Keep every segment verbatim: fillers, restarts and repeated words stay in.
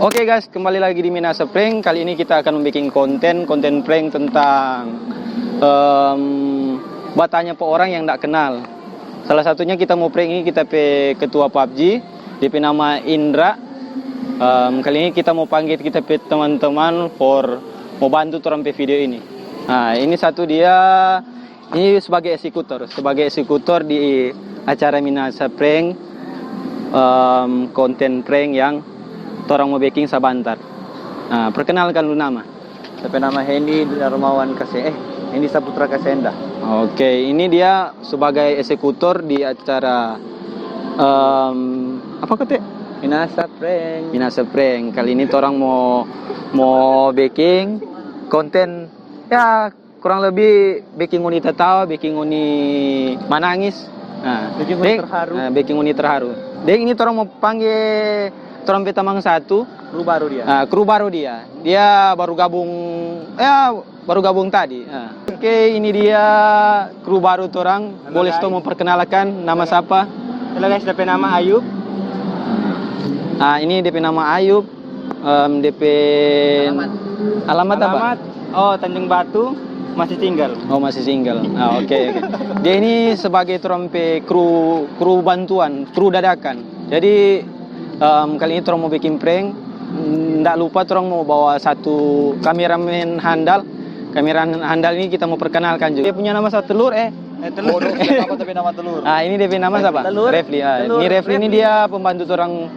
Oke guys, kembali lagi di Minasa Prank. Kali ini kita akan bikin konten, konten prank tentang, em, batanya pa orang yang ndak kenal. Salah satunya kita mo prank ini kita pe ketua pabji, dia pe nama Indra. Em, kali ini kita mo pangge kita pe teman-teman for mo bantu torang pe video ini. Nah, ini satu dia, ini sebagai eksekutor, sebagai eksekutor di acara Minasa Prank, em, konten prank yang torang mo beking sabantar. Nah, perkenalkan dulu nama. Tapi nama Hendy Darmawan Kase-, eh, Hendy Saputra Kasenda. Oke, ini dia sebagai eksekutor di acara, em, apa kata? Minasa Prank. Minasa Prank. Kali ini torang mo, mo beking konten, ya, kurang lebih beking ngoni tatawa, beking ngoni manangis. Nah, beking ngoni terharu. Nah, beking ngoni terharu. Deng ini torang mo pangge torang pe tamang satu. Kru baru dia. Ah, kru baru dia. Dia baru gabung, ya, baru gabung tadi. Ah. Oke, ini dia kru baru torang. Halo, boleh guys. Mo perkenalkan nama sapa? Halo guys, depe nama Ayub. Ah, ini depe nama Ayub. Em, depe alamat. Alamat apa? Alamat, oh, Tanjung Batu, masih single. Oh, masih single. Ah, oke, oke. Dia ini sebagai torang pe kru, kru bantuan, kru dadakan. Jadi, em, kali ini torang mo bikin prank. Ndak lupa torang mo bawa satu kameramen handal. Kameramen handal ini kita mo perkenalkan juga. Dia punya nama satu telur, eh. Eh, telur. Bodoh, siapa tapi nama telur? Ah, ini depe nama sapa? Telur. Refli, ah. Telur, ini Refli ini Refli. Dia pembantu torang,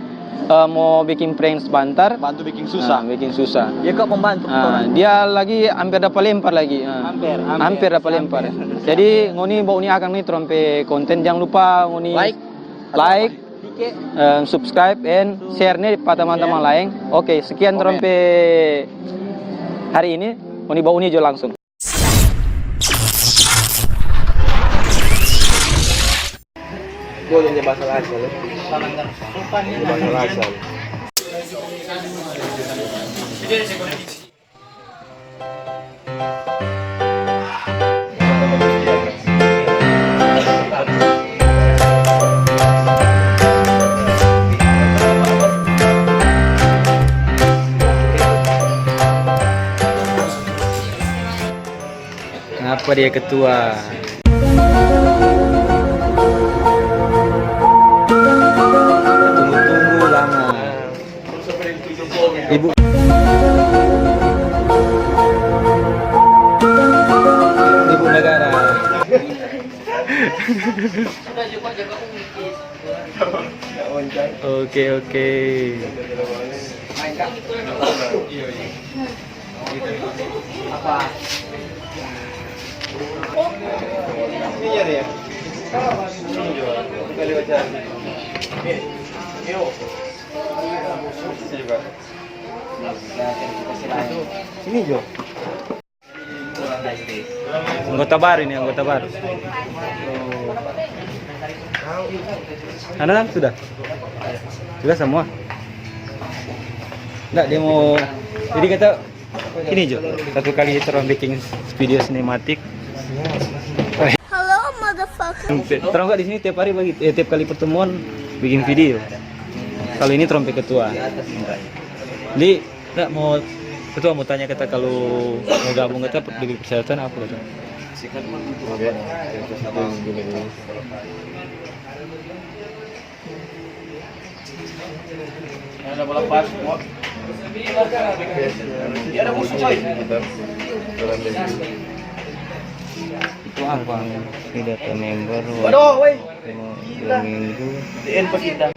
eh, mo bikin prank sebentar. Bantu bikin susah. Ah, bikin susah. Dia kok pembantu Ah, torang. Dia lagi hampir dapa lempar lagi. Ah. Hampir, hampir. Hampir dapa lempar. Hampir. Jadi, ngoni bau ni akang ni torang pe konten, jang lupa ngoni Like. Like, em, subscribe, and share ni pa teman-teman laeng. Oke, sekian torang pe hari ini. Ngoni bau ni jo langsung. Boleh dia bahasa Lansing, ya? Bahasa Lansing. Kenapa dia ketua? Tunggu-tunggu lama. Ibu. Ibu negara. Oke, oke. Apa? Iya, iya. Ini juga. Sini, Jo. Anggota baru ini, anggota baru. Anak-anak sudah? Sudah semua? Nggak, dia mau, jadi kata, ini, Jo, satu kali torang bikin video sinematik. Hello, motherfucker. Torang nggak di sini tiap hari bagi, eh, tiap kali pertemuan bikin video. Kalau ini torang pe ketua. Jadi, nggak mau, ketua mau tanya kata kalau mau gabung kata diberi persyaratan apa kata? Ada bola pas. Dia ada musuh, coy. Itu apa? Ini data member. Waduh, woi. Dua minggu. Di info kita.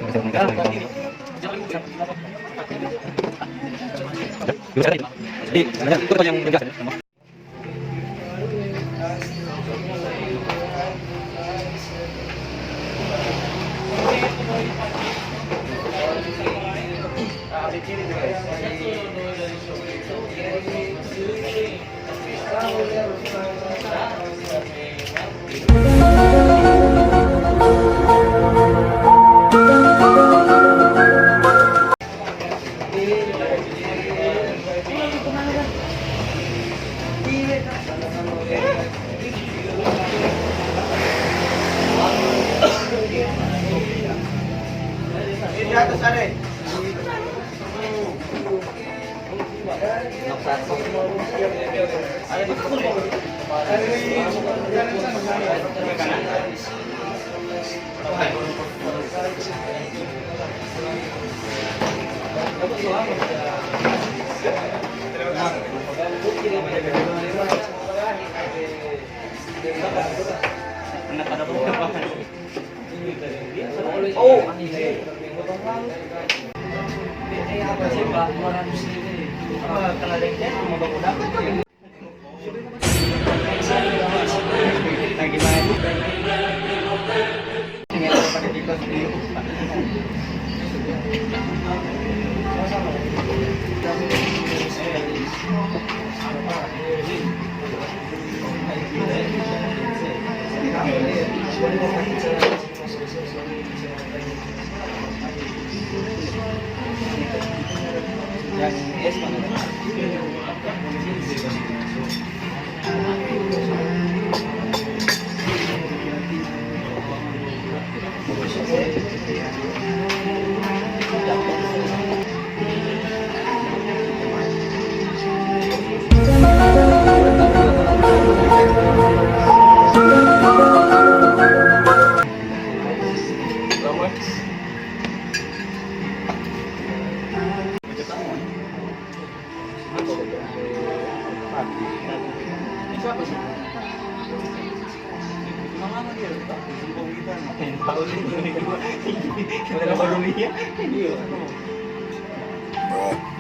Jadi, itu yang jelas.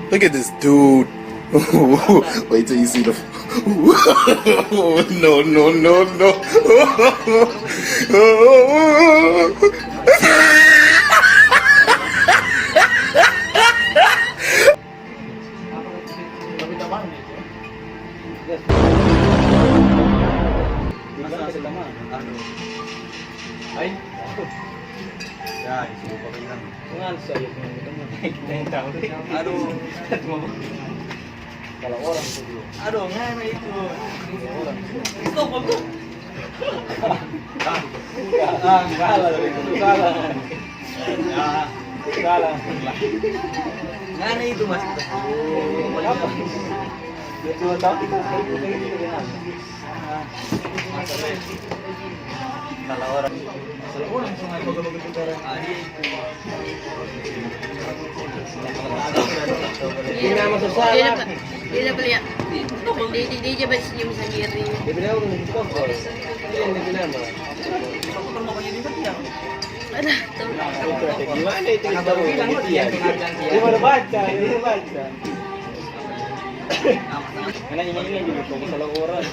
Look at this dude. Wait till you see the. No, no, no, no. Masa, masa, masa. Aduh. Hai. Ya, isi lupa bilang. Ngan saya punya teman. Kita yang tahu. Aduh. Kalau orang tuh dulu. Aduh, ngana itu. Stop, aku. Ah, enggak lah, itu salah. Ya, salah. Ngana itu, Mas. Apa? Dia cuma tahu kita. Salah orang. Salah orang, cuma itu. Ini nama susah. Dia dapat, dia dapat lihat. Dia, dia, dia coba senyum sendiri. Dia bilang udah di kompor. Ini yang dia bilang, Bang. Ada tuh. Itu ada gimana itu? Dia baru baca, dia baru baca. Karena ini, ini juga kalau salah orang.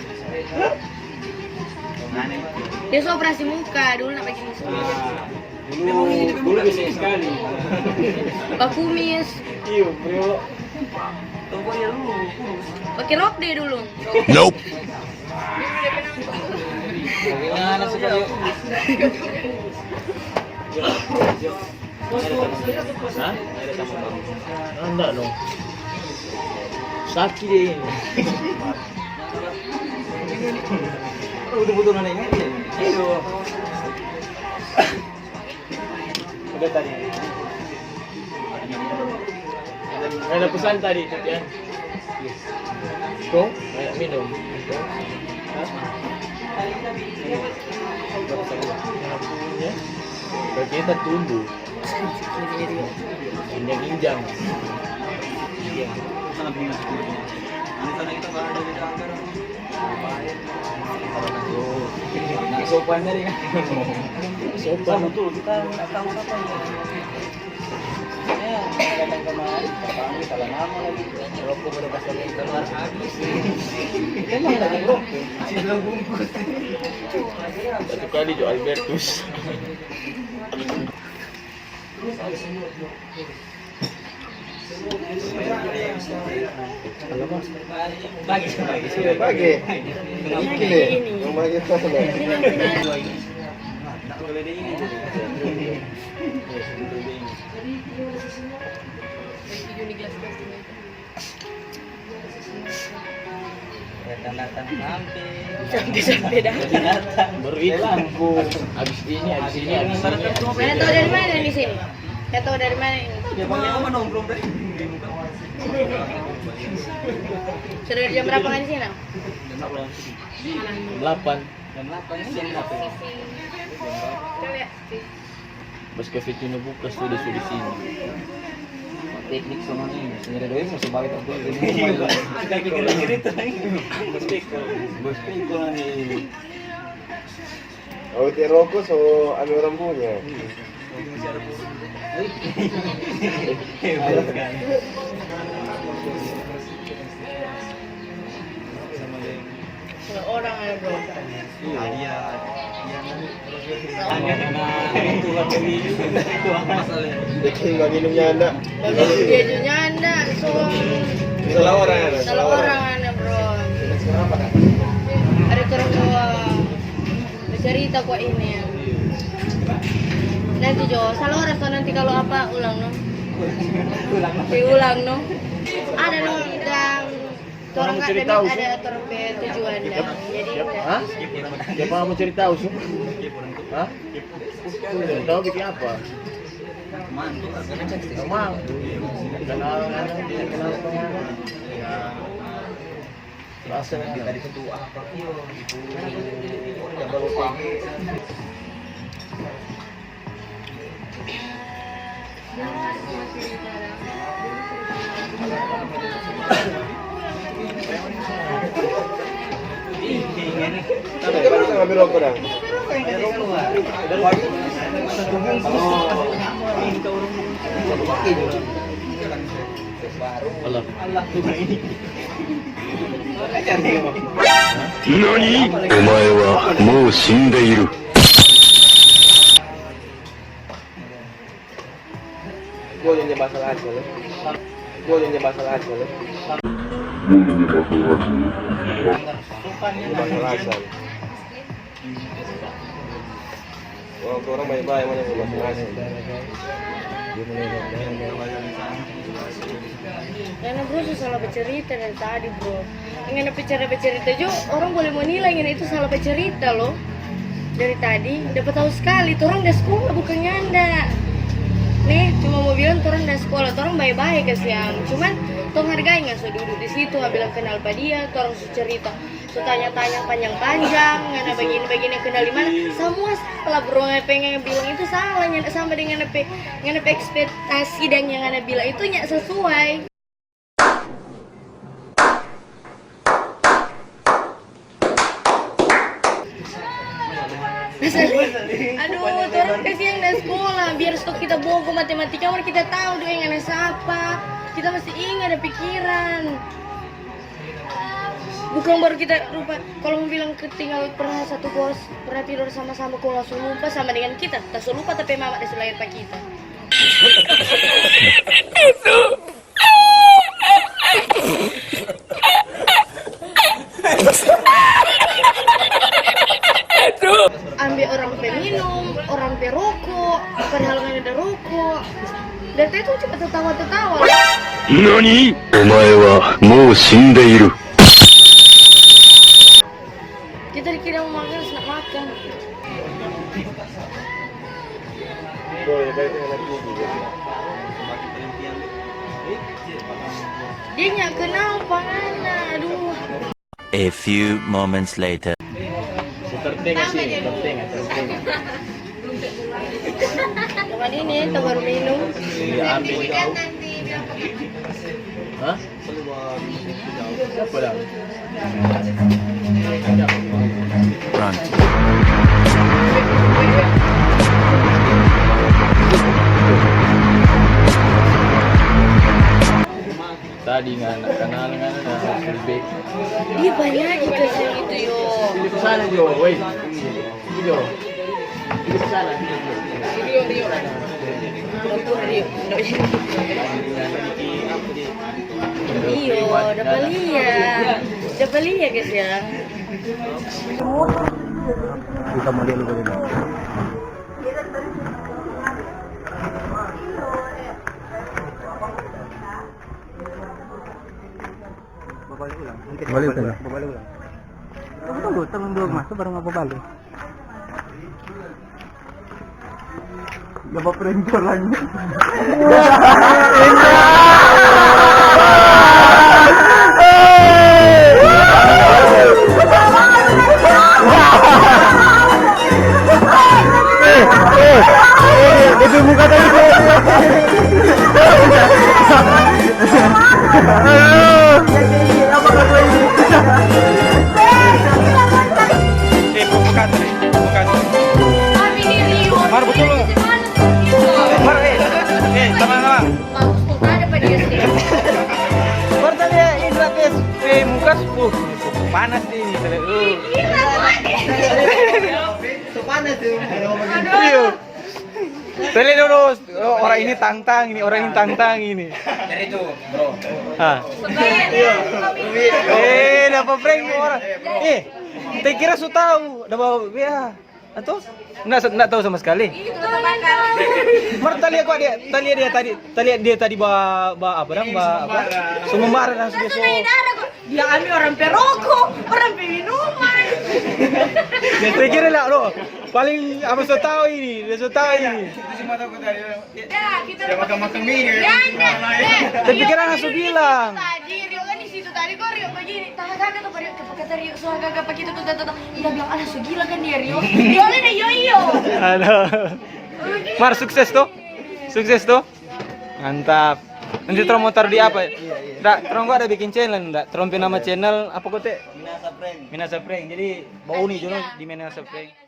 Dia so operasi muka, dulu nak bikin muka. Ah, dulu, dulu bisa sekali. Bakumis. Iyo, bro. Pakai rok deh dulu. Nope. Bagaimana sih, yuk? Hah? Nanda dong. Sakit deh ini. Betul-betul nanya ini. Aduh. Udah tadi. Ada pesan tadi, Tut, ya. Kong? Kayak minum. Hah? Nggak bisa gua. Nggak punya. Berarti kita tunggu. Injang-injang. Iya. Sopan dari. Sopan. Betul, kita nggak tahu apa. Ya, datang kemari, pertama salah nama lagi. Rokok udah pas lagi keluar habis. Emang lagi rokok? Masih belum bungkus. Satu kali jo Albertus. Pagi, pagi, pagi. Pagi. Ini. Yang pagi mana? Ini yang pagi. Datang-datang sampai. Sampai-sampai datang. Datang-datang. Baru hilang. Abis ini, abis ini, abis ini. Kalian tahu dari mana ini sih? Kalian tahu dari mana ini? Dia pakai apa nongkrong tadi? Di muka. Sudah dari jam berapa ngaji sini, Nang? Jam delapan. Jam delapan, ini jam berapa ya? Coba lihat. Bos Kevin Tino buka studio di sini. Teknik sama nih, sebenarnya doi mau sebagai apa? Iya, Kak. Kita pikir-pikir itu lagi. Bos Peko. Bos Peko nih. Oh, te rokok so ambil orang punya. Hebat kan? Orang ada, bro. Iya, iya. Iya, kan? Ada, ada, itu lagi. Itu apa masalahnya? Bikin bagi minumnya anda. Bagi dia juga anda, so. Salah orang ada. Salah orang ada, bro. Ada terus, wah. Bercerita kok ini ya. Nanti jo, salah orang so nanti kalau apa, ulang, no. Ulang. Diulang, no. Ada, no, dan orang mau cerita, ada, usu? Ada torang pe tujuan, dan jadi, hah? Siapa mau cerita, usu? Hah? Tahu bikin apa? Teman. Kenal, kenal, kenal. Rasa kita di situ apa? Iya, gitu. Double P G. Tapi kan bisa ngambil rokok, dang. Halo. Nani? Omae wa mou shindeiru. Gua yang bahasa Aceh, ya. Gua yang bahasa Aceh, ya. Bahasa Aceh. Orang tu orang baik-baik, mana yang bahasa Aceh. Karena bro, so salah bacerita dari tadi, bro. Ngana pe cara bacerita jo, orang boleh menilai ngana itu salah bacerita, loh. Dari tadi, dapa tau skali, torang da skola, bukan nyanda. Nih, cuma mo bilang torang da skola, torang bae-bae kasiang. Cuman, tong hargai ngana so dudu di situ, ngana bilang kenal pa dia, torang so cerita, so tanya-tanya panjang-panjang, ngana bagini-bagini, kenal di mana, samua salah, bro. Ngana pe ngana bilang itu salah, nyanda sama deng ngana pe, ngana pe ekspektasi, dan yang ngana bilang itu nyanda sesuai. Aduh, torang kasiang da skola, biar stok kita bogo matematika, mar kita tau doi ngana sapa. Kita mesti inga da pikiran. Bukan baru kita lupa, kalo mo bilang ketinggal pernah satu kos, pernah tidor sama-sama kong langsung lupa sama dengan kita, ta so lupa ta pe mama da se lahir pa kita. Ambe orang pe minum, orang pe roko, padahal ngana da roko. Dari tadi tu cuma tatawa-tatawa. Nani? Omae wa mou shindeiru. Kita dikira mo makan, snap makan. Dia nya kenal pa ngana, aduh. A few moments later. Tertengah sini, tertengah, tertengah. Coba ini, kita baru minum. Iya, ambil. Hah? Siapa dah? Run. Tadi ngana kenal, ngana da feedback. Iya, banyak itu yang itu, yo. Itu sana, Jo, woi. Itu, Jo. Itu sana, itu, Jo. Rio, Rio. Dokter Rio. Iyo, dapa lia. Dapa lia, guys, ya. Kita mau lihat dulu ini. Babale ulang. Mungkin babale ulang. Babale ulang. Tunggu dulu, tunggu dulu, masuk baru mau babale. Gak apa-apa, Ren, orangnya. Eh, provokator, eh, provokator. Mar, betul lo. Mar, eh, eh, tenang, tenang. Mar, tadi ya, Indra tes, eh, muka, uh, panas nih ini, tadi. Uh. Panas tuh. Iya. Tadi dulu, oh, orang ini tantang ini, orang ini tantang ini. Dari itu, bro. Ah. Eh, dapa prank orang. Eh, te kira su tahu, dapa, ya. Atau nggak, nggak tahu sama sekali. Mar, tadi aku dia, tadi dia tadi, tadi dia tadi ba, ba apa dong, ba apa? Sumembara dan sudah so. Dia ambil orang pe roko, orang pe minuman. Pikir lah lo, paling apa so tahu ini, dia so tahu ini. Itu cuma takut tadi. Ya, kita makan-makan mie. Ya, ya. Tapi kira langsung bilang. Tadi Rio kan di situ tadi, kok Rio begini. Tahan, tahan, kata Rio, kata Rio, suara gagah apa gitu tuh, tuh, tuh. Dia bilang, "Alah, so gila kan dia, Rio?" Rio, Rio, Rio. Aduh. Mar, sukses tuh. Sukses tuh. Mantap. Nanti terus mau taruh di apa? Ndak, terus gua ada bikin channel ndak? Terus pe nama channel apa kote? Minasa Prank. Minasa Prank. Jadi bau nih jono di Minasa Prank.